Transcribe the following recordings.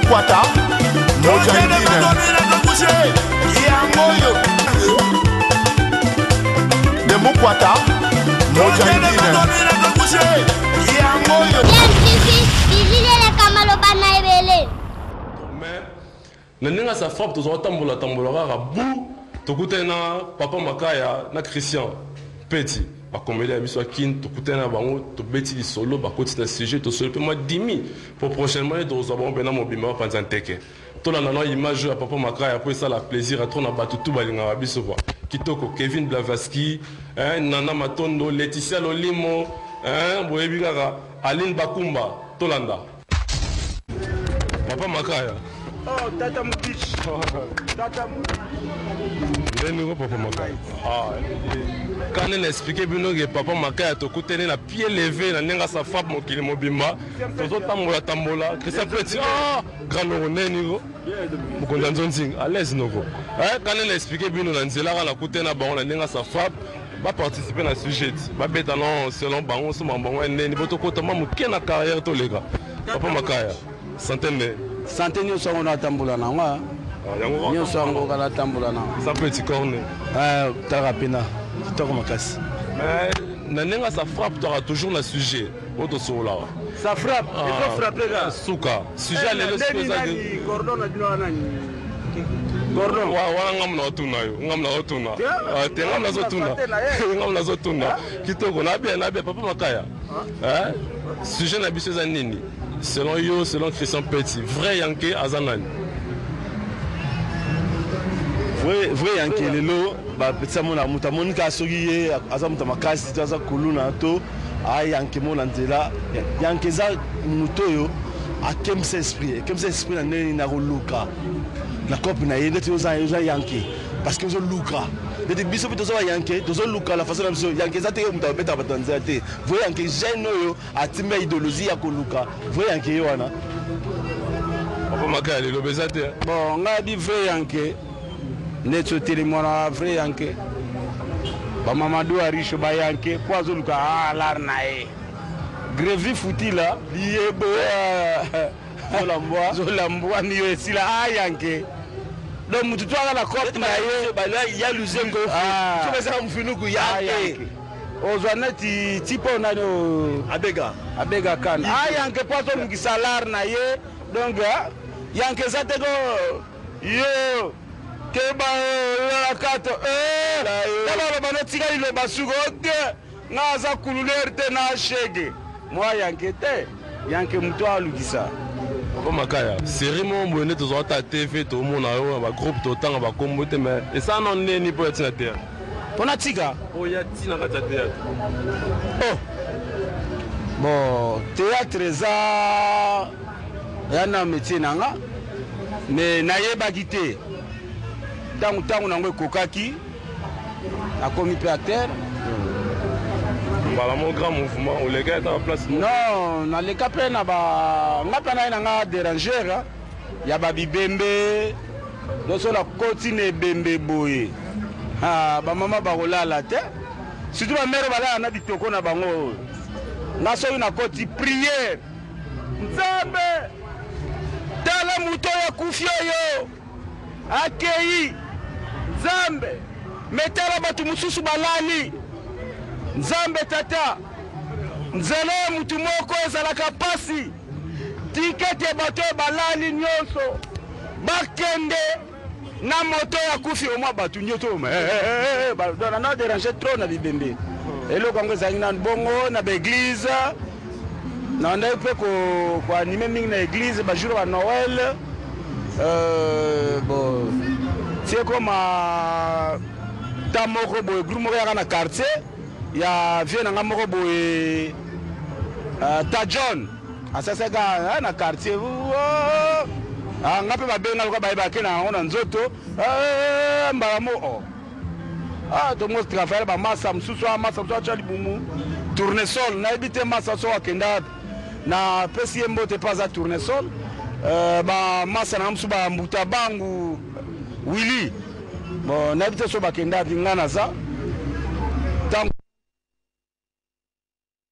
Demukwata Mujahidine yango oyo Demukwata Mujahidine yango oyo. MTV, bilili eleka maloba na ebele. Mais na ndenge sa frappe, tozwa tambola tambola kaka bu, tokutani na papa Makaya na Christian Peti, bakomeli ya biso akini. Tokutani na bango, tobeti lisolo, bakoti na sujet, tosoli mpe mwa dimi po prochainement ye tokozwa bango mpena mobimba, bapanza nteke. Tolanda na image oyo ya papa Makaya mpo esala plaisir a trop na bato tu balingaka biso kua. Kitoko, Kevin Blavaski, hein, Nana Matondo, Laetitia Lolimo, hein, boyebi kaka Aline Bakumba. Tolanda papa Makaya. Oh, tata Mubishi. Tata Ndeni ko papa Makaya. Ah, kane na expliquer bino ke papa Makaya, tokutani na pied levé na ndenge asa frappe mokili mobimba. Tozotambola tambola, Christian Petit, ah, grand noko, ndeni ko mokonzi ya nzonzinga, à l'aise noko. Eh, kane na expliquer bino na nzela kaka nakutani na bango na ndenge asa frappe, baparticipe na sujet, babeta non selon bango soma bango ya ndeni po tokota mwa moke na carrière. Toleka papa Makaya, santé nde? Santé nyonso yango natambola nango. Ah, yango. Nyonso yango kaka natambola nango. Sa petit corne. Talaka mpena kitoko makasi. Mais na ndenge sa frappe, toaka toujours na sujet oyo tosololaka. Ça frappe, ezofrappe kaka. Suka sujet ya lelo sikoyo eza Nani cordon na bino wana, nani cordon? Wana ngambo na otuna yo, ngambo na otuna. Ah, te, ngambo nazotuna, ngambo nazotuna. Kitoko na bien, na bien. Papa Makaya, hein? Sujet na biso eza nini selon yo, selon Christian Petit, vrai yankee aza nani? Vrai, vrai yankee lelo bapetisa mona moto amoni kaka soki ye aza moto ya makasi to aza kuluna to ayanke mo na nzela. Yankee eza moto oyo akembisa esprit, ekembisa esprit na ndenge nini? Na koluka na cope na ye. Ndeti oza yankee parce que ozoluka, ndeti biso mpe toza bayankee, tozoluka na façon na biso. Yankee eza te moto abetaka bato na nzela te. Vrai yankee, jeune oyo atimba idéologie ya koluka, vrai yankee ye wana. Papa Makaya, liloba eza te. Bon, ngai bi vrai yankee neti otelemi wana, vrai yankee bamamadou Arisho, bayankee mpo azoluka alar na ye Grevi Futila liyebo. Zolambwa. Zolambwa niyo esila ayanke. Donc mutu to aza na cope na ye. Ya luzengo. Ah. So bazaka mofinuku yankee. Ayanke ozwa neti tipo nani oyo? Abega. Abega kana ayanke mpo azolukisa lar na ye. Donc yankee eza te ko yo keba oyolaka to tala oloba notika liloba suko te. Nga aza kululere te na shege mwa yankee te. Yankee moto alukisa. Papa Makaya, série moko boye nde tozwa ta TV, tomona yo na bagroupe, totanga bakombo te, mais esala nano ndeni mpo ya ntina théâtre? Mpo natika? Oyo ya ntina kati ya théâtre. Oh, bon, théâtre eza ya na métier na nga, mais nayebaki te ntango nango ekokaki, nakomi mpe acteur. Mbala mo grand mouvement, oleka ata na place moko? Non, naleka mpe na ba nga mpe naye na nga déranger ya babibembe. Donc so nakoti na ebembe boye, ah, bamama bakolala te, surtout bamères balala na bitoko na bango oyo. Nga soki nakoti prière, Nzambe, tala moto oyo akufi, oyo akei, Nzambe, me tala bato mosusu balali. Nzambe tata, nzela ya mutu moko ezalaka pasi, tika ete bato oyo balali nyonso bakende na moto oyo akufi. Omwa bato nyonso na dérange trop na bibembe. Eloko yango ezalaki nanu bongo na baéglise. Nandaki mpe koanimer mingi na église, bajour ba Noël. Bon, tie koma ta moko boye, groupe moko yaka na quartier ya vieux na nga moko boye, ta John asasaka na quartier. Nga mpe babenga loka bayebake na yango na nzoto mbala mo oh. Ah, tongo travaille bamasa mosusu, masa mosusu atya libumu tournesol, nayebi te masa so akenda, napesi ye mbote mpe aza tournesol. Bamasa na nga mosusu, bambuta bangu Willi, bon, nayebi te so bakenda api. Nga naza ntango.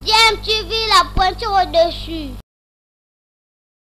DMTV, la pointure au-dessus.